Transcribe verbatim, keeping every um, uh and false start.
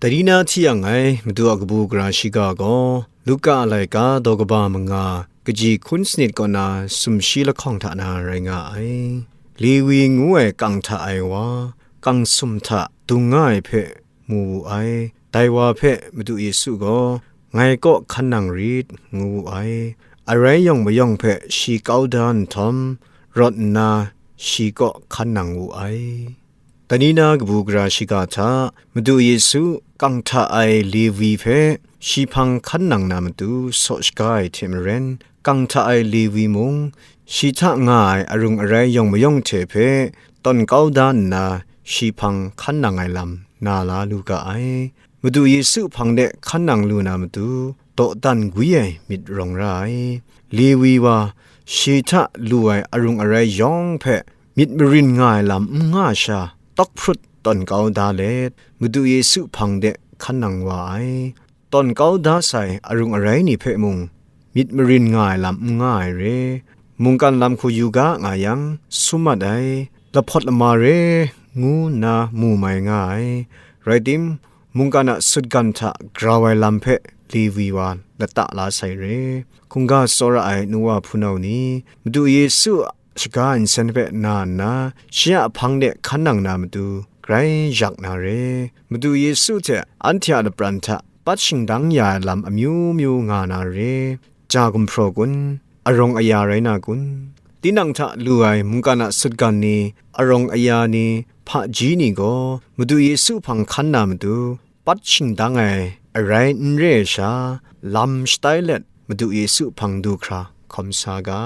Dai ni na hti yang ai Madu a kabu gara shiga gaw, Luka a laika daw kaba manga, kaji hkun sanit kaw na sumshi lahkawng hta na rai nga ai. Lewi ngu ai kang hta ai wa, kang sum hta dung nga ai hpe mu wu ai. Dai wa hpe Madu Yesu gaw, "Ngai kaw hkan nang rit," ngu wu ai. Arai yawng mayawng hpe shi kau da nhtawm, rawt nna shi kaw hkan nang wu ai. Dai ni na kabu gara shiga hta, Madu Yesu kang hta ai Lewi hpe shi hpang hkan nang na matu saw shaga ai hte maren, kang hta ai Lewi mung, shi hta nga ai arung arai yawng mayawng hte hpe tawn kau da nna, shi hpang hkan nang ai lam na la lu ga ai. Madu Yesu hpang de hkan nang lu na matu, dawdan gwi ai myit rawng ra ai. Lewi wa, shi hta lu ai arung arai yawng hpe myit marin nga ai lam n nga sha, tawk hprut tawn kau da let, Madu Yesu hpang de hkan nang wa ai. Tawn kau da sai arung arai ni hpe mung, myit marin nga ai lam n nga ai re. Mungkan lam hku yu ga nga yang, sum mat ai, lahpawt lama re, ngu nna mu mai nga ai. Rai tim, mungkan a sutgan hta grau ai lam hpe Lewi wa lata la sai re. Hkungga tsawra ai nu wa hpunau ni, Madu Yesu a shaga nsen hpe na nna, shi a hpang de hkan nang na matu, grai yak na re. Madu Yesu hte anhte a lapran hta pat shingdang ya ai lam amyu myu nga na re. Ja gumhpraw kun? Arawng aya rai na kun? Tinang hta lu ai mungkan a sutgan ni, arawng aya ni, hpaji ni gaw Madu Yesu hpang hkan na matu, pat shingdang ai arai n re ai sha, lam shatai let Madu Yesu hpang du hkra hkawm sa ga.